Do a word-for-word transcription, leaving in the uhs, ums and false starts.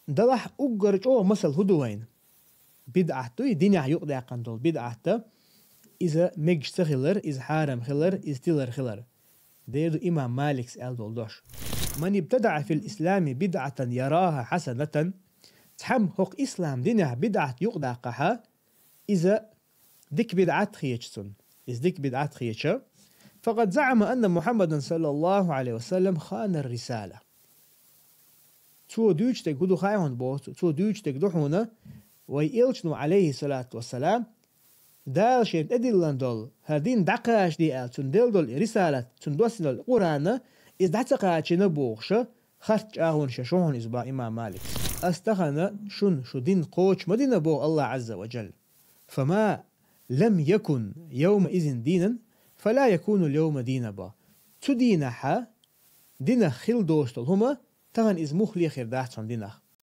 Далахь уггар чӀогӀа масал хӀун ду вайна? БидӀат дуй, динехь юкъадаьккхина долу бидӀат, иза мегаш ца хилар, иза хьарам хилар, иза тилар хилар. Дера ду имам Маликс аьлла долу дош: «Ман ибтадаӀа фил ислами бидӀатан яраха хьасанатан», цхьамма хӀокху ислам динехь бидӀат юкъадаккхахьа, иза дика бидӀат хеташ цунна, иза дика бидӀат хеташ, «факъад заӀама анна Мухьаммадан саллаллаху Ӏалайхи ва саллам хана рисала». Цо дуьйцу дерг хӀун ду хаий хьуна боху цо? Цо дуьйцу дерг ду хьуна, вай элчано, Ӏалайхи салату вассалам, Дала шен тӀедиллина долу хӀара дин дӀакхачаде аьлла, цунна делла долу и рисалат, цунна доссина долу Къуръан, иза дӀа ца кхачийна бохуша, харц чӀагӀонаш еш ву хьуна иза, боху имам Маликс. Ас тахана шуна шу дин кхочуш ма дина, боху Аллах Ӏазза ва Джалла. «Фама лам якун явма изин динан, фала якуну лявма дина», боху. Цу дийнахьа динах хила доцу долу хӀума, тахана иза муххале а хир дац хьуна динах.